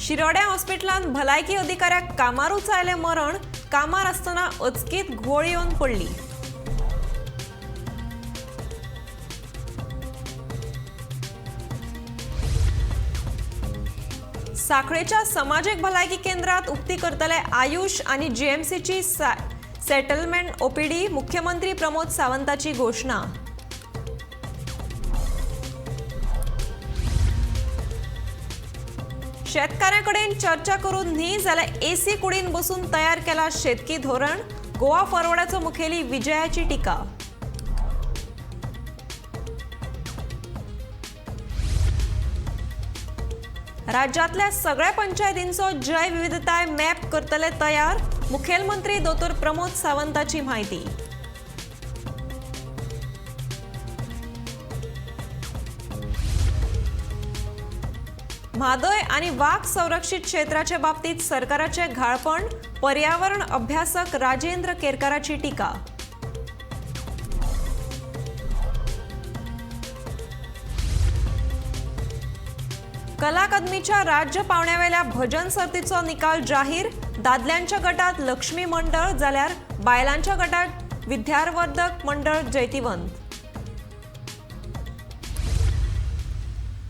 शिरोड्या हॉस्पिटलांत भलायकी अधिकाऱ्याक कामारूच आयलें मरण. कामार आसतना अचकीत घुंवळ येवन पडली. साखळेच्या समाजीक भलायकी केंद्रात उक्ती करतले आयुष आणि जीएमसीची सेटलमेंट ओपीडी. मुख्यमंत्री प्रमोद सावंताची घोषणा. शेतकाऱ्यांकडेन चर्चा करून न्ही जाल्यार एसी कुडीन बसून तयार केला शेतकी धोरण. गोवा फॉरवर्डाचो मुखेली विजयाची टिका. राज्यातल्या सगळ्या पंचायतींचो जैवविविधताय मॅप करतले तयार. मुखेलमंत्री दोतोर प्रमोद सावंताची म्हायती. म्हादय आनी वाग संरक्षित क्षेत्राचे बाबतीत सरकाराचे घाळपण. पर्यावरण अभ्यासक राजेंद्र केरकाराची टिका. कला अकादमीच्या राज्य पावंड्यावेल्या भजन सर्तीचो निकाल जाहीर. दादल्यांच्या गटात लक्ष्मी मंडळ जाल्यार बायलांच्या गटात विद्यावर्धक मंडळ जैतिवंत.